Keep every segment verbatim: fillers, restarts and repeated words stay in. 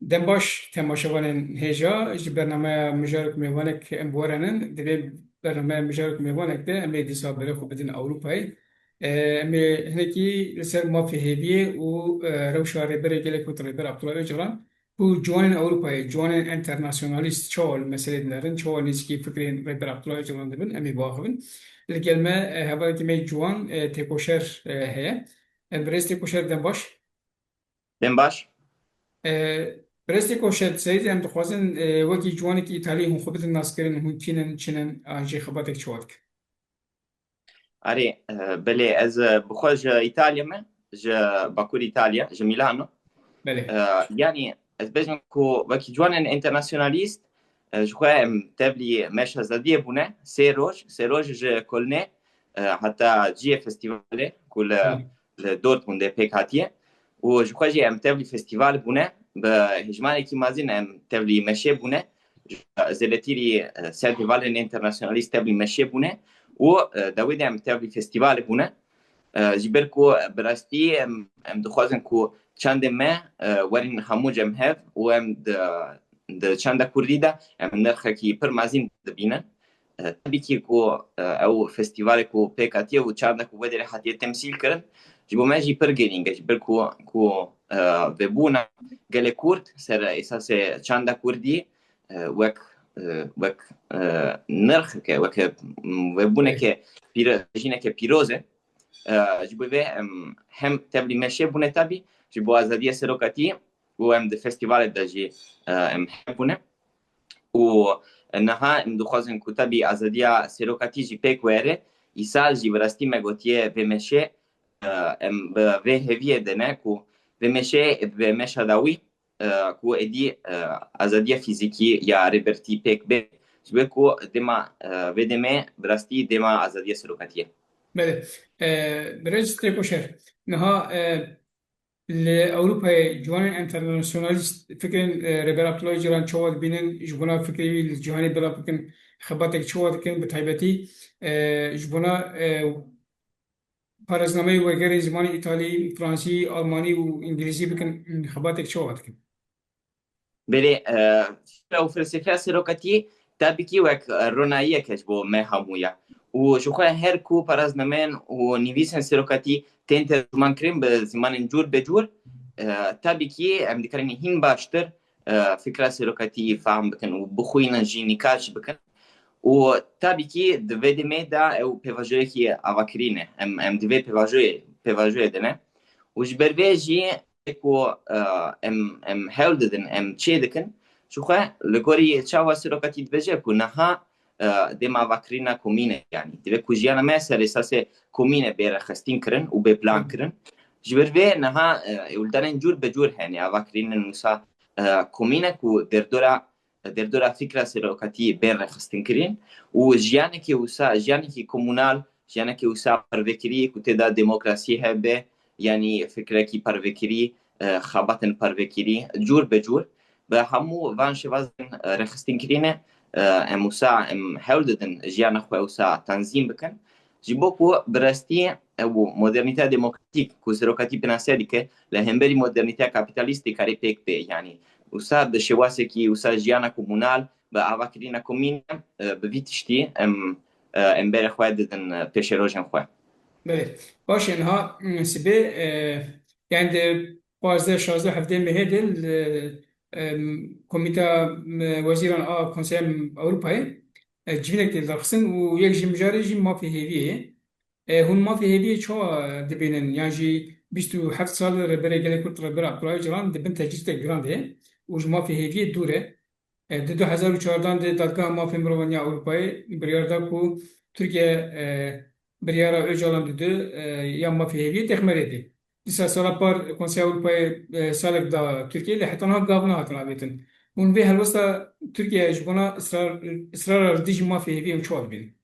Dem baş temaşevanên hêja, ji bernameya Mijarok Mêvanek em bi we re nin. Di vê bernameya Mijarok Mêvanek de em ê dîsa berê xwe bidin Ewropayê. E, em ê hinekî li ser mafê hêviyê û, e, rewşa Rêberê Gelê Kurd Rêber Abdullah Ocalan ku ciwanên Ewropayê, ciwanên enternasyonalîst çawa li meselê dinerin, çawa nêzîkî fikrên Rêber Abdullah Ocalan dibin, em ê biaxivin. Li gel me, e, hevalekî me ciwan, e, Têkoşer, e, heye. E, birêz Têkoşer, dem baş. Dem baş. E, birêz Têkoşer, serî de em dixwazin, e, wekî ciwanekî Îtalî hûn xwe bidin naskirin, hûn kî nin, çi nin, an jî xebatek çawa dikin? Erê, e, belê, ez, e, bi xwe ji Îtalya me, ji Bakur Îtalya, ji Milano. Belê. E, yanî ez bêjim ku wekî ciwanên enternasyonalîst, e, ji xwe em tevlî meşa azadiyê bûne, sê roj, sê roj ji Kolnê, e, heta ciyê festîvalê ku li, Hı. li Dortmundê pêk hatiye. Û ji xwe jî em tevlî festîval bûne, bi hejmanekî mezin em tevlî meşê bûne. Zêdetirî, e, ser hevalên enternasyonalîst tevlî meşê bûne û, e, dawî de em tevlî festîvalê bûne. E, ji ber ku bi rastî em, em dixwazin ku çandê me, e, werin hemû cem hev û em di, di çanda kurdî de em nirxekî pir mezin dibînin. E, tabii ki ku, e, ew festîvalê ku pêk hatiye û çanda ku vê derê hatiye temsîl kirin, ji bo me jî pir girîng e, ji ber ku, ku, e, vebûna gelê kurd ser esasê çanda kurdî, e, wek, e, wek, e, nirxeke, wek, e, m, vebûneke pîre-, jîneke pîroz e. E, ji bo vê em hem tevlî meşê bûne tabii, ji bo azadiya serokatiyê û em di festîvalê de jî, e, em hebûne. Û niha em dixwazin ku tabii azadiya serokatî jî pêk were. Îsal jî bi rastî me gotiye vê meşê, e, em bi vê hêviyê de ne ku vê meşê, vê meşa dawî, e, ku êdî, e, azadiya fîzîkî ya rêbertî pêk bê. Ji ber ku dema, e, vê demê bi rastî dema azadiya serokatî ye. Belê. E, Birêz Têkoşer, niha, e, li Ewropayê ciwanên enternasyonalîst fikrên, e, Rêber Abdullah Ocalan çawa dibînin, ji bona fikrê wî li cîhanê belav bikin, xebatek çawa dikin, bi taybetî, e, ji bona, e, parêznameyê wergerên zimanê îtalî, fransî, almanî û îngilîzî bikin, xebatek çawa dikin? Belê, e, fikra û felsefeya serokatî tabii ki wek, e, ronayiyek e ji bo me hemû ya. Û ji xwe her ku parêznameyên û nivîsên serokatî tên tercûman kirin bi zimanên cûr be cûr, e, tabii ki em dikarin hîn baştir, e, fikra serokatî fehm bikin û bixwînin jî nîqaş bikin. Û tabii ki di vê demê de ew pêvajoyekî avakirî ne. Em, em di vê pêvajoyê, pêvajoyê de ne. Û ji ber vê jî ku, e, em, em hewl didin, em çê dikin, ji xwe li gorî çawa serokatî dibêje ku niha, e, dema avakirina komîne, yanî divê ku jiyana me ser esasê komîne bê rêxistin kirin û bê plan kirin. Ji ber vê niha, e, ewildanên cûr be cûr hene, avakirînên wisa, e, komîne ku derdora derdora fikra serokatî bên rêxistinkirin û jiyanekî wisa, jiyanekî komunal, jiyanekî wisa parvekirî ku tê de demokrasî hebe, yanî fikrekî parvekirî, e, xebatên parvekirî, cûr be cûr, bi hemû van şêwazên, e, rêxistinkirînê, e, em wisa, em hewl didin jiyana xwe wisa tenzîm bikin. Ji bo ku bi rastî ew modernîteya demokratîk ku serokatî pênase dike, li hemberî modernîteya kapîtalîst dikarî pêk bê. Yanî wisa bi şêwazekî wisa jiyana komunal, bi avakirina komîn, e, bi vî tiştî em, e, em berê xwe didin, e, pêşerojên xwe. Belê. Baş e, niha, mm, sibê, e, yani di pazdeh, şazdeh, hevdeh mehê de li, em, Komîta, em, Wezîran a Konseya Ewropayê, e, civînek tê lidarxistin û yek ji mijarê jî mafê hêviyê ye. E, hûn mafê hêviyê çawa dibînin? Yan jî bîst û heft sal Rêberê Gelê Kurd Rêber Abdullah Ocalan di bin tecrîdek giran de ye û ji mafê hêviyê dûr e. E, di du hezar û çardeh de Dadgeha Mafê Mirovan ya Ewropayê biryar da ku Tirkiye, e, biryara Ocalan didu, e, ya mafê hêviyê têxmerê dê. Dîsa sala par Konseya Ewropayê, e, salek da Tirkiye, lê heta niha gav nehatin avêtin. Hûn vê helwesta Tirkiye ji bona israr, israra li dijî mafê hêviyê çawa dibînin?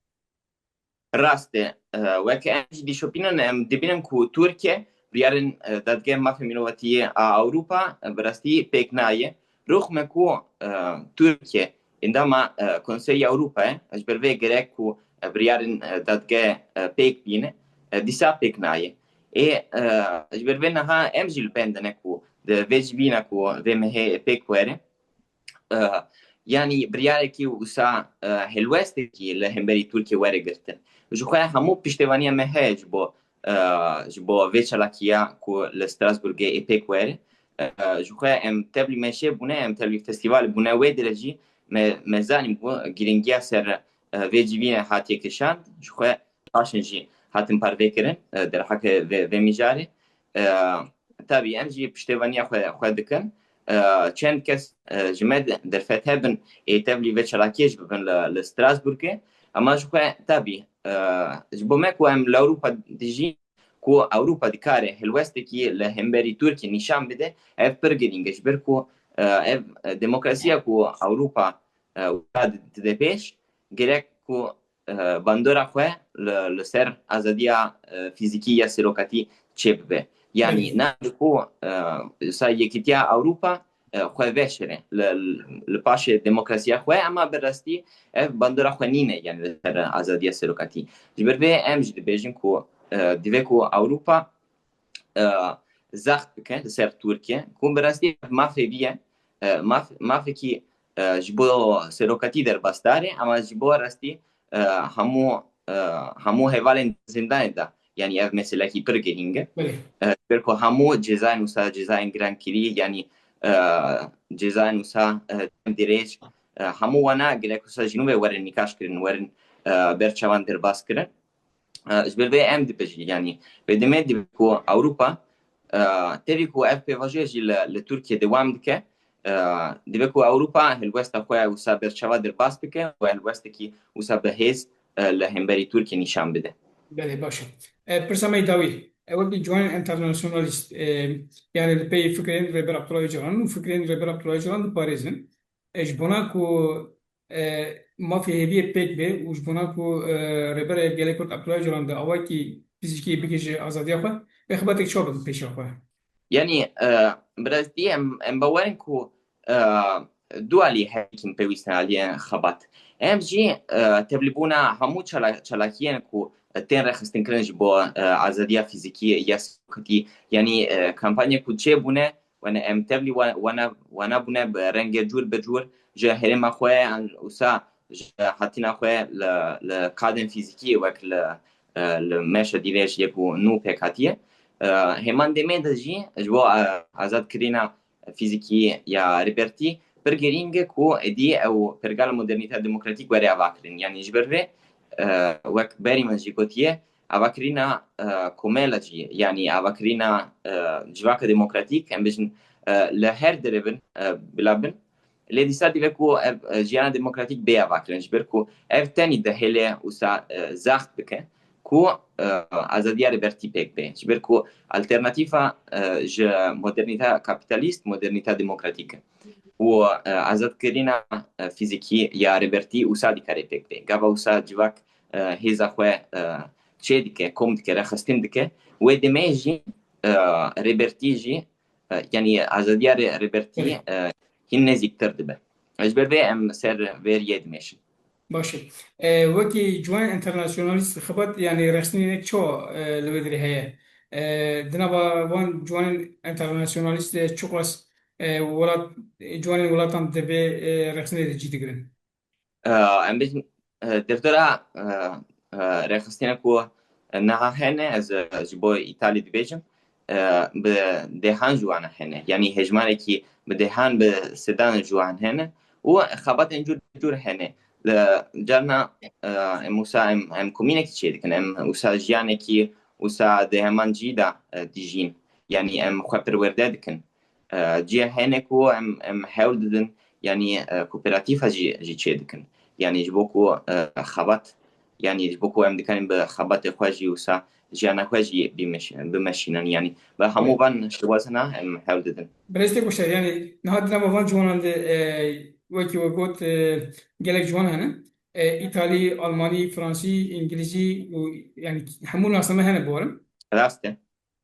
Rast e. E, weke em jî dişopînin, em dibînin ku Tirkiye biryarên, e, Dadgehê Mafê Mirovatiyê a Ewropa, e, bi rastî pêk nayê. Rûxme ku, e, Tirkiye endama, e, Konseya Ewropa ye, ji ber vê gerek ku, e, biryarên, e, dadgehê, e, pêk bîne, e, dîsa pêk nayê. Ê, e, ji ber vê niha em jî li bend ne ku di vê civîna ku vê mehê pêk were, e, yanî biryarekî wisa, e, helwestekî li hemberî Tirkiyê were girtin. Ji xwe hemû piştevaniya me heye ji bo, e, ji bo vê çalakiya ku li Strasbourgê ê pêk were. E, ji xwe em tevlî meşê bûne, em tevlî festîval bûne, wê dire jî me, me zanî bû girîngiya ser, e, vê civînê hatiye kişand. Ji xwe paşin jî hatin parve kirin, e, derheke vê, vê mijarê. E, tabî em jî piştevaniya xwe, xwe dikin. E, çend kes, e, ji me de derfet hebin ê tevlî vê çalakiyê jî bibin li, li Strasbourgê. Ema ji xwe tabî, e, ji bo me ku em li Ewropa dijîn, ku Ewropa dikare helwestekî li hemberî Tirkiyê nîşan bide, ev pir girîng e. Ji ber ku, e, ev, e, demokrasiya ku Ewropa, e, dide pêş, gerek ku, e, bandora xwe li, li ser azadiya, e, fîzîkî ya serokatî çêbibe. Yanî, belê, na ku, e, wisa Yekîtiya Ewropa, e, xwe veşêre li, li paşê demokrasiya xwe, ema bi rastî ev bandora xwe nîne, yanî li ser azadiya serokatî. Ji ber vê em jî dibêjin ku, e, divê ku Ewropa, e, zext bike li ser Tirkiye, ku bi rastî ev mafê vî ye, e, maf-, mafekî, e, ji bo serokatî derbasdar e, ema ji bo rastî, e, hemû, e, hemû hevalên zindanê de, yanî ev meselekî pir girîng e. Belê. E, ji ber ku hemû cezayên wisa cezayên girankirî, yanî, e, cezayên wisa, e, dirêj, e, hemû wana gerek wisa ji nû ve werin nîqaş kirin, werin, e, ber çavan derbas kirin. E, ji ber vê em dibêjin, yanî vê demê divê ku Ewropa, e, tevî ku ev pêvajoya jî li, li Tirkiye dewam dike, e, divê ku Ewropa helwesta xwe wisa berçava derbas bike û helwestekî wisa bi hêz, e, li hemberî Tirkiye nîşan bide. Belê, baş e. E, pirsa me yê dawî, e, wekî ciwanên enternasyonalîst, e, yanî li pey fikrên Rêber Abdullah Ocalan û fikrên Rêber Abdullah Ocalan diparêzin. E, ji bona ku, e, mafê hêviyê pêk bê û ji bona ku, e, Rêberê Gelê Kurd Abdullah Ocalan di awayekî fîzîkî bigihîje azadiya xwe, vê xebatek çawa bikin pêşiya xwe? Yanî, e, bi rastî em, em bawer in ku, e, du alî herêkîn pêwîst in aliyê xebat. Em jî, e, tevlîbûna hemû çala-, çalakiyên ku tên rêxistinkirin ji bo, e, azadiya fîzîkî ya serokatî, yanî, e, kampanyê ku çêbûne, wene em tevlî wa-, wana, wana bûne bi rengê cûr bi cûr ji herêma xwe, an wisa ji hatina xwe li, li qadên fîzîkî wek li, e, li meşa dirêj yek û nû pêk hatiye. E, hêman demê de jî ji bo, e, azadkirina fîzîkî ya Rêbertî pir girîng e ku êdî ew pergala modernîteya demokratîk were avakirin. Yanî ji ber vê, e, wek berî min jî gotiye, avakirina, e, komela jî, yanî avakirina, e, civaka demokratîk, em bijin, e, li her derê bin, e, bila bin. Lê dîsa divê ku ev, e, jiyana demokratîk bê avakirin, ji ber ku ev tenî dihêle wisa, e, zext bike ku, e, azadiya Rêbertî pêk bê. Ji ber ku alternatîfa, e, ji modernîteya kapîtalîst, modernîteya demokratîk e. Û, e, azadkirina, e, fîzîkî ya Rêbertî wisa dikare pêk bê. Gava wisa civak, e, hêza xwe, e, çê dike, kom dike, rêxistin dike. Wê demê jî, e, Rêbertî jî, e, yanî azadiya Rê-, Rêbertî, e, hîn nêzîktir dibe. Ji ber vê em ser vê riyê dimêşin. Baş e. E, wekî ciwanên enternasyonalîst xebat, yanî rexsînê çawa, e, li wê dirê heye? E, di nava van ciwanên enternasyonalîst de çiqas, e, welat, ciwanên welatan di vê, e, rexsînê de cî digirin? E, em bêjin, e, derdora, e, e, rêxistinê ku niha hene, ez, e, ji bo Îtalî dibêjim, e, bi dehan ji wan hene. Yanî hejmarekî bi dehan, bi sedan ji wan hene û xebatên cûr bi cûr hene. Li carna, e, em wisa em, em komînekî çêdikin, em wisa jiyanekî wisa di heman cî de, e, dijîn. Yanî em xwe perwerde dikin. E, cihê hene ku em, em hewl didin, yanî, e, kooperatîfa jî, jî çêdikin. Yanî ji bo ku, e, xebat, yanî ji bo ku em dikarin bi xebatê xwe jî wisa jiyana xwe jî bimeş-, bimeşînin. Yanî bi hemû van şêwazina em hewl didin. Birêz tê goşer, yanî niha di nava van ciwanan de, e, wekî we got, e, gelek ciwan hene. E, Îtalî, Almanî, Fransî, Îngilîzî û yanî hemû nasname hene, bawerim. Rast e.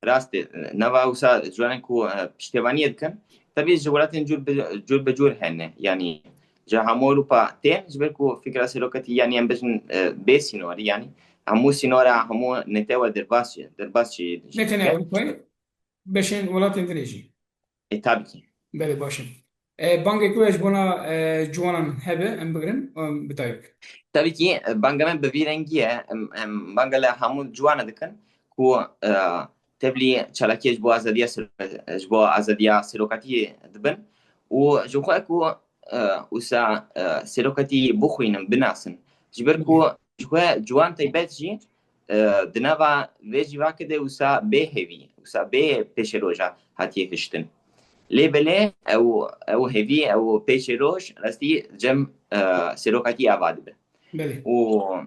Rast e. Nava wisa ciwanên ku, e, piştevaniyê dikin, tevî ji welatên cûr bi, cûr bi cûr hene. Yanî ji hemû Ewropa tên, ji ber ku fikra serokatî, yanî em bijin, e, bê sînorî, yanî hemû sînora, hemû netewa derbas, derbas jî Ne tenê dike. Ewropayê, beşên welatên din ê jî. Ê, tabii ki. Belê, baş e. E, bangekî we ji bona, e, ciwanan hebe, em bigirin, em bi dayî bikin. Tabii ki, e, banga me bi vî rengî ye. Em, em banga li hemû ciwana dikin ku, e, tevlî çalakiyê ji bo azadiya ser-, ji bo azadiya serokatiyê dibin û ji xwe ku, e, wisa, e, serokatî bixwînin, binasin. Ji ber ku ji xwe ciwan taybet jî, e, di nava vê civakê de wisa bê hêvî, wisa bê pêşeroja hatiye hiştin. Lê belê ew, ew hêvî, ew pêşeroj rastî cem, e, serokatî ava dibe. Belê. Û,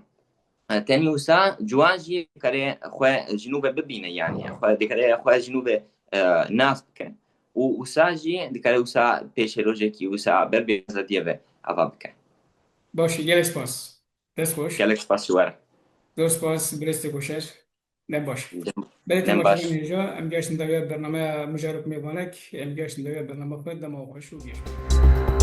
e, tenî wisa ciwan jî dikare xwe ji nû ve bibîne, yanî xwe dikare xwe ji nû ve, e, nas bike. Û wisa jî dikare wisa pêşerojekî wisa ber bê azadiyê ve ava bike. Baş e, gelek spas. Dest xweş. Gelek spas ji we re. Zor spas, birêz Têkoşer. Dem baş. Dem, Belê dem baş. Temaşevanên hêja, em gehiştin dawiya bernameya mijarok mêvanek, em gehiştin dawiya bernama xwe, dema xweş û gêş.